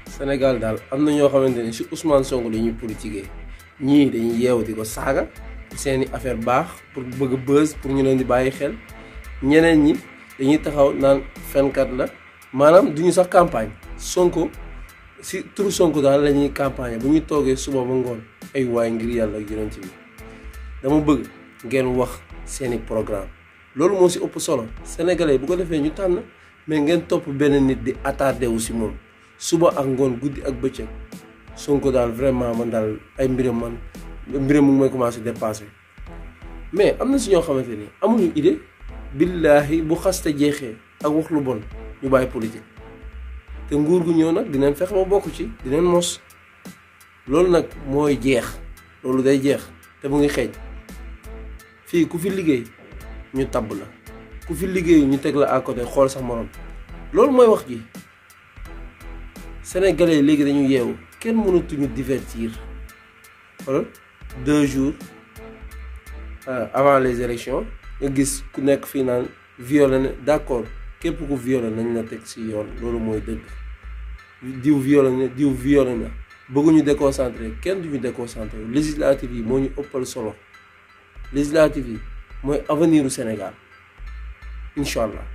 Sénégal daal am na ñoo xamante ne si Ousmane Sonko dañuy politiquer ñii dañuy yeewu di ko saaga seeni affaire baax pour bëgg a buzz pour ñu leen di bàyyi xel ñeneen ñi dañuy taxaw naan fenkat la maanaam duñu sax campagne Sonko si turu Sonko daal la ñuy campagne bu ñuy toogee suba ba ngoon ay waay ngir yàlla ak yonent bi dama bëgg ngeen wax seeni programme loolu moo si ëpp solo sénégalais bu ko defee ñu tànn mais ngeen topp benn nit di attardé wu si moom suba ak ngoon guddi ak bëccëg Sonko daal vraiment man daal ay mbiram mu ngi may commencé dépassé mais am na si ñoo xamante ni amuñu idée billaahi bu xaste jeexee ak wax lu bon ñu bàyyi politique te nguur gu ñëw nag dinañ fexe ba bokk ci dinañ mos loolu nag mooy jeex loolu day jeex te mu ngi xeeñ fii ku fi liggéey ñu tabb la ku fi liggéey ñu teg la à côté xool sax morom loolu mooy wax ji sénégalais léegi dañu yeewu kenn mënatuñu divertir wala 2 jours avant les élections nga gis ku nekk fii naan violé na d'accord képp ku violé nañ la teg ci yoon loolu mooy dëgg diw violé na bëgguñu déconcentré kenn duñu déconcentré législative yi moo ñu ëppal solo législative yi mooy avenir u Sénégal incha allah